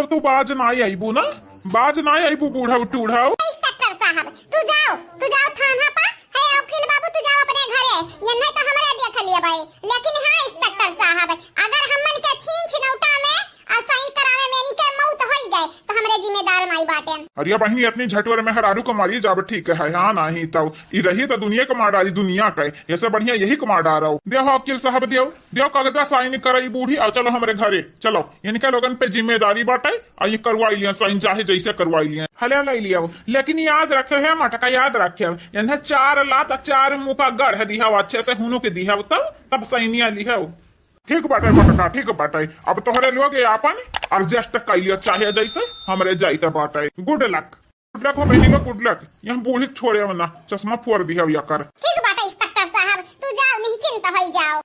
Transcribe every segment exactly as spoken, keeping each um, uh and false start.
तू बाज नाई अइबू ना, बाज नाई अइबू बूढ़ऊ टूढ़ऊ। इंस्पेक्टर साहब, तू जाओ, तू जाओ थाना पा। हे वकील बाबू, तू जाओ अपने घरे। यन्हे तो हमरे देख लिए भाई, लेकिन हाँ इंस्पेक्टर साहब, अगर हमन के छीन छिनौटा में और साइन करावे में इनके मौत होई गए तो हमरे जिम्मेदार नाई बाटेन। अरे बहिनी, इतनी झटवर मेहरारू को मारी जाब ठीक है, हाँ नाहीं तो ई रही तो दुनिया को मार डारी, दुनिया का। ऐसे बढ़िया यही को मार डारो। देव वकील साहब, देव, देव कागजा साइन करई बूढ़ी और चलो हमरे घरे। चलो, इनके लोगन पे जिम्मेदारी बाटे, आ ये करवाई लिया साइन, चाहे जैसे करवाई लिया। हले ले लिया, लेकिन याद रखे है मटका, याद रखे, इन्हें चार लात, चार मुका गढ़ दिया, अच्छे से हुनु के दिया, तब, तब सैनिया लिया। ठीक बाटे मटका, ठीक बाटे। अब तोहरे लोग ये आपन adjust कर लियो, चाहे जैसे हमरे जाइत बाटे। Good luck। Good luck हो बहिनी लोग, good luck। यहाँ बूढ़ी छोड़े ना, चश्मा फोड़ दिया या कर। ठीक बाटे इंस्पेक्टर साहब, तू जाओ, निश्चिंत होई जाओ।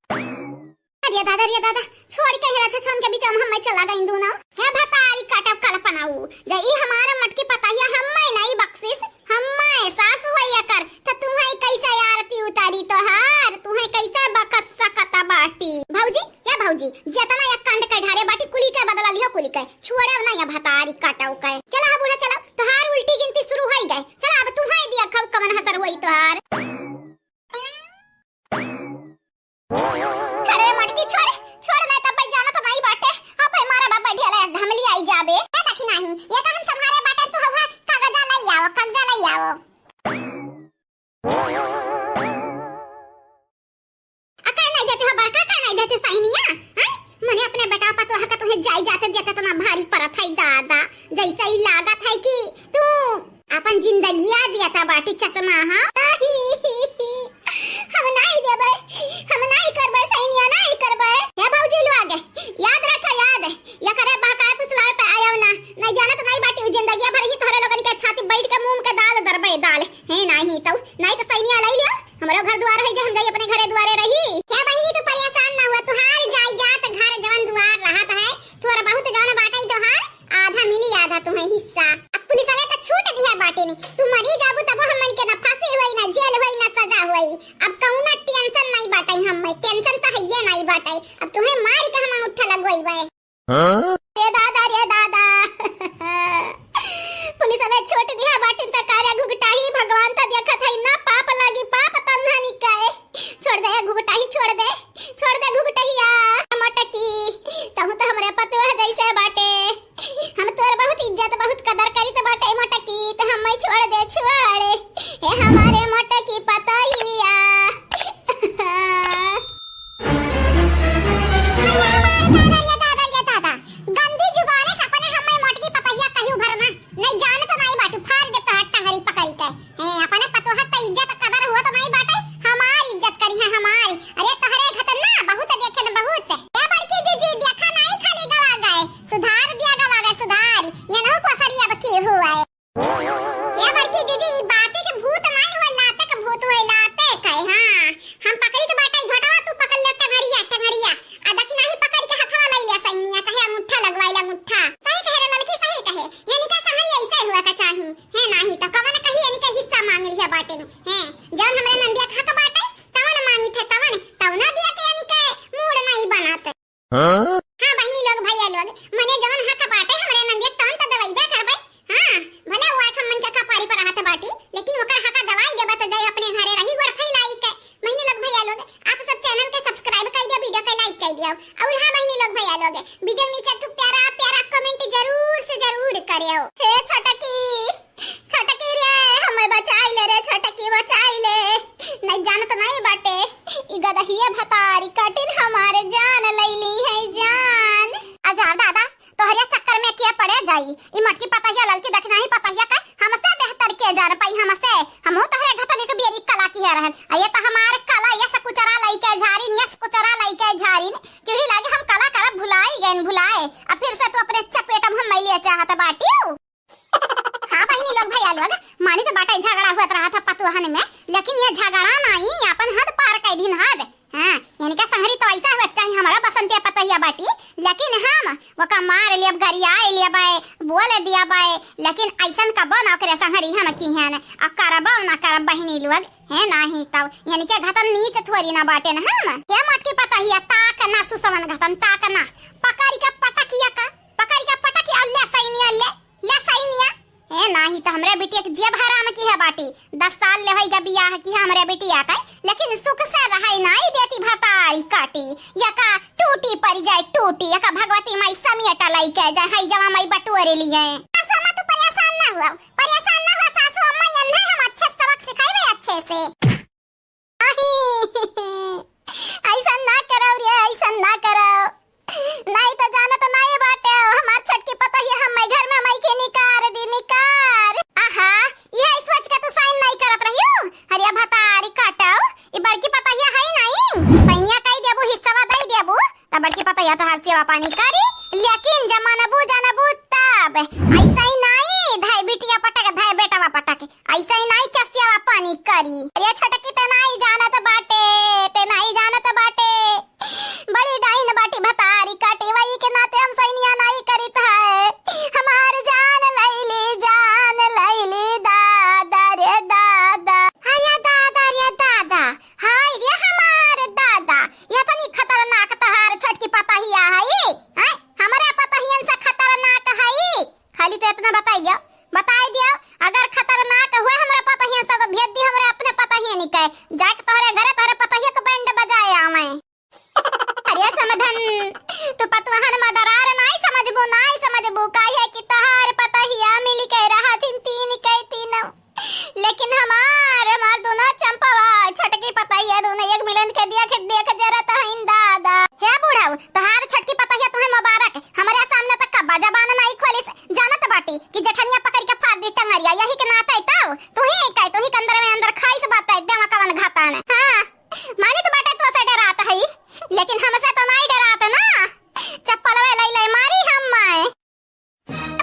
अरे दादा, अरे दादा, छोड़ के हेरा छछन के बीच में हम चला गई दोनों। हे भतारी काटब कल्पनाऊ, जे ई हमारा मटकी पतहिया हम्मे नहीं बख्शिस, हम्मे सास हुआ एकर, त तुम्हें कैसे आरती उतारी तोहार, तुम्हें कैसे बकस सकता बाटी। भौजी, या भौजी, जितना एक कंड के ढारे बाटी कुली के बदला लिहो कुली के, छोड़े ना या भतारी काटव के। चला अब उन्हें चला, तोहार उल्टी गिनती शुरू होई गए। चला अब तुम्हें दिया खब कवन हसर होई तोहार। छोड़े मटकी, छोड़, छोड़, नहीं तब भाई जानत नहीं बाटे। अब भाई मारा बाबा ढेला एक घमली आई जाबे। ए देखी नहीं, ये तो हम संभारे बाटे, तू हवा कागजा लई आओ, कागजा लई आओ। अकाय नहीं देते हो बड़का, अकाय नहीं देते सैनिया, हैं? मने अपने बेटा पतोह का तुहे जाई जाते देते इतना भारी परत है दादा, जैसे ही लागत है कि तू अपन जिंदगिया दिया था बाटी चश्मा, हाँ? हम नाई देबे, हम नाई करबे, सैनिया नाई करबे। हे भौजी लोग, याद रखा, याद। ये करे बहकाए फुसलाए पे आयो ना। नहीं जानत नहीं बाटी, उ जिंदगिया भर ही तोहरे लोगन के छाती बैठ के मुंह के दाल दरबे दाल। हे नाही तो, नाही तो सैनिया लाई लियो। हमरो घर द्वार है जे हम जाई अपने घरे द्वारे रही। हे बहिनी तू परेशान ना हुआ, तुहार जाई जात घर जवन द्वार रहत है, थोड़ा बहुत जवन बाटे तोहार, आधा मिली आधा तुम्हें हिस्सा। अब पुलिसवे तो छूट दिया बाटे में, तू मरी जाबू तबो हमन के ना फांसी होई, ना जेल होई, ना सजा होई। अब कौनो tension नहीं बाटे, हम में tension तो हइये नहीं बाटे। अब तुम्हें मार के हम अंगूठा लगवाई बे। हाँ? रे दादा, रे दादा। पुलिसवे छूट दिया बाटे त कार्य घुघटाही भगवान त देखत है ना, पाप लागी पाप तन्हनी के। छोड़ दे घुघटाही, छोड़ दे, छोड़ दे घुघटहिया। मटकी, तहु तो हमरे पतोह जैसे बाटे। हम तोर बहुत इज्जत, बहुत कदर करित बाटे मटकी, त हम्मै छोड़ दे, छोड़। ए हमारे मटकी पतोहिया। अरे हमारे दादा, ये दादा, ये दादा, गंदी जुबाने से अपने हम्मै मटकी पतोहिया कहियो भर ना। नहीं जानत नहीं बाटू, फाड़ दे तोहार टंगरी पकड़ी के। ए, अपने पतोह त इज्जत कदर हुआ तो नहीं बाटे, हमार इज्जत करी है हमार। अरे तोहरे घतन ना बहुत देखे न बहुत। ए बड़की जीजी देखा नहीं खाली गवा गए, सुधार दिया गवा गए सुधार। ये नहु को असरी अब की हुआ है। ए बड़की जीजी ई बातें के भूत नहीं हुए, लाते के भूत हुए, लाते के। हाँ, हम पकड़ी तो बाटे झोटवा, तू पकड़ ले टंगरिया, टंगरिया। आ देखी नहीं पकड़ के हथवा लाई ले सैनिया, चाहे अंगूठा लगवाई ले अंगूठा। सही कहे रे ललकी, सही कहे। ये निका संगरी ऐसे हुआ का चाही। है नाही तो कवन कही यानी के हिस्सा मांग लिया बाटे में। हैं, जवन हमरे नंदिया के हक बाटे, तवन मांगी थे तवन, तवना दिया के यानी के मूड नहीं बनाते। हाँ? हाँ बहिनी लोग, भैया लोग, मने जवन हक बाटे हमरे नंदिया के तवन तो दवाई बे करबे। हाँ, भले वो एक हमन के कपारी पर रहत बाटी, लेकिन ओकर हक दवाई देबे तो जाए अपने घरे रही गोड़ फैलाई के। बहिनी लोग, भैया लोग, आप सब channel के subscribe कर दिया, video के like कर दिया। और हाँ बहिनी लोग, भैया लोग, video नीचे एक ठो प्यारा प्यारा comment जरूर से जरूर करियो। हे छोटकी, छोटकी रे, हमें बचाई ले रे, छोटकी बचाई ले। नहीं जानत नहीं बाटे, ई गदहिया भतारी कटिन हमारे जान लैली है जान। अजार दादा, तोहरे चक्कर में के पड़े जाई? ई मटकी पतहिया ललकी दखिनाही पतहिया का हमसे बेहतर के जान पाई हमसे? हमहू तोहरे घतन एक बेरी कला किहे रहन। आ ये तो हमार कला ये सकुचरा लइके झारिन, ये सकुचरा लइके झारिन। क्यों ही लागे हम कला करब भुलाई गइन भुलाए। अब फिर से तू अपने चपेट में हम मइले चाहत बाटियो। हाँ बहिनी लोग भैया लोग, मानी तो बाटे झगड़ा हुआ रहत है पतोहन में, लेकिन ये झगड़ा नहीं, अपन हद पार कर दिन हद। हाँ, इनका संगरी तो ऐसा हुआ चाहे हमारा बसंतिया पतहिया बाटी, लेकिन हम ओका मार लेब, गरिया लेब, बोल दिया बे, लेकिन ऐसन कबो ना करे संगरी हम किहन, आ करबो ना करब बहिनी लोग, है नाही तब इनके घतन नीच थोड़ी ना बाटे न हम। ये मटकी पतहिया ताक ना सुसवन घतन ताक ना, पकड़ के पटकिया का, पकड़ के पटकिया ले ई त हमरे बिटिया के जियब हराम किहे बाटी। दस साल ले होइगा बियाह किहे हमरे बिटिया के, लेकिन सुख से रहै नाई देती भतारी काटी। यका टूटी परि जाए टूटी, यका भगवती माई समेट लइके जाए, हई जवा माई बटोरे लिए। सासू अम्मा तू परेशान ना हुआ, परेशान ना हुआ सासू अम्मा, यन्हे हम अच्छे सबक सिखाइबे अच्छे से। अही, ऐसन ना करौ रे, ऐसन ना करौ। नाई त जानत नाई बाटे, हमार छोटकी पतोहिया हम्मै घर में माई के निकार दी, निकार। आहा, यह सोच के तू साइन नाई करत रहियो। अरे भतारी काटौ, ई बड़की पतोहिया है नाई। सैनिया कई देबू, हिस्सा दई देबू, त बड़की पतोहिया तोहार सेवा पानी करी। लेकिन जब मनबू जानबू तब। ऐसा ही नाई, धाय बिटिया पटक, धाय बेटवा पटक। ऐसा ही नाई के सेवा पानी करी। अरे छोटकी ते नाई जानत बाटे, ते नाई जानत बाटे। बड़ी डाइन बाटी भतारी काटी, वही के नाते हम सैनिया नाई करित है। हमार जान लैली, जान लैली, दादा रे दादा। हाय दादा रे दादा, हाय रे हमार दादा। ये तनी खतरनाक तोहार छोटकी पतोहिया है, हैं? हमरा पतोहियन से खतरनाक है। खाली तो इतना बताई दियो, बताई दियो, अगर खतरनाक हुए हमरा पतोहियन से तो भेज दी हमरा अपने पतोहियन के, जाके तोहरे घरे तोहरे पतोहिया के बैंड बजाए आवे। अरे समधन, तू पतोहन मदरार नाई समझबू, नाई समझबू, काहे कि तोहार पतोहिया मिल के रहथिन तीन के तीनों। लेकिन हमार, हमार दोनों चंपवा, छोटकी पतोहिया दोनों एक मिलन के देख, देख जरत हईन दादा। हे बुढ़ऊ, तोहार छोटकी पतोहिया तुहे मुबारक, हमरे सामने तक कब्बा जबान नाई खोलिस, जानत बाटी कि जेठनिया पकड़ के फाड़ दी टंगरिया, यही के नाते तौ तुही कहे, तुही के अंदर में अंदर खाइस बात कहे, देवा कवन घाटा ने। हाँ, मानित बाटे तो से डरात हई, लेकिन हमसे तो नाई डरात ना, चप्पलवे लई लई मारी हम माए।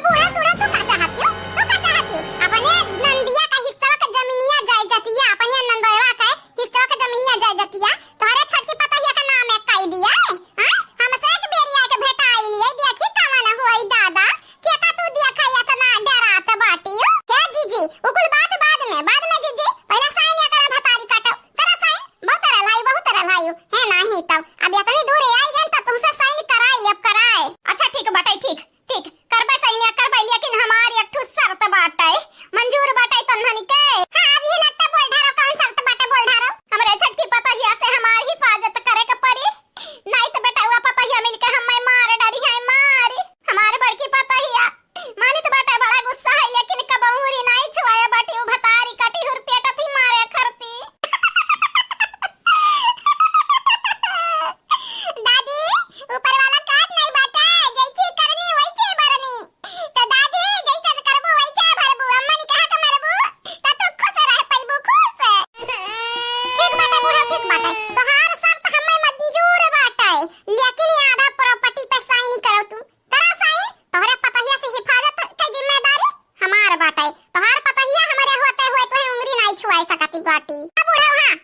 बूढ़ा, बूढ़ा, तू का चाहत हियो? तू का चाहत हियो? अपने नंदिया का हिस्सा का जमीनिया जाए जतिया, अपने नंदोयवा का हिस्सा का जमीनिया जाए जतिया, तोहरे छोटकी पतोहिया का नाम एक कई दिया है? हाँ? हमसे एक बेरिया के भेटाई लिए, देखी कवन होई दादा, के का तू देखा इतना डरात बाटी हो? हे जीजी, उ कुल बात बाद में, बाद में जीजी, पहले साइन या करा भतारी काटो, करा साइन, बहुत तरल है, बहुत तरल है, है नाही तब, अब इतनी दूर आई गए तो तुमसे साइन कराई, अब कराए। अच्छा ठीक बाटे, ठीक। ठीक, करबै सैनिया, करबै, लेकिन हमार एक ठो शर्त बाटे। मंजूर बाटे तन्हन के? हाँ, अब ये लगता बोल ढारो, कौन शर्त बाटे बोल ढारो? हमरे छोटकी पतोहिया से हमार हिफाजत करे के परी, नाई तो बेटवा पतोहिया मिलके हम्मै मार डरी है, मारी। हमार बड़की पतोहिया मानित बाटे बड़ा गुस्सा है, लेकिन कबहुरी नाई छुआया बाटी, उ भतारी कटी हुर पेट थी मारे खरती। दादी, ऊपर वाला काट नहीं बाटे, जैसी करनी वैसे भरनी। तो दादी, जैसन करबू वैसे भरबू, अम्मा ने कहा के मरबू, तो तू खुश रह पैबू, खुश। ठीक बाटे बूढ़ा, ठीक बाटे। तोहार शर्त हमें मंजूर बाटे, लेकिन ये आधा प्रॉपर्टी पे साइन करो तू। करा साइन, तोहरे पतोहिया से हिफाजत के जिम्मेदारी हमार बाटे। तोहार पतोहिया हमरे होते हुए तोहे उंगली नाई छुआई सकती बाटी। अब बुढ़ऊ, हाँ,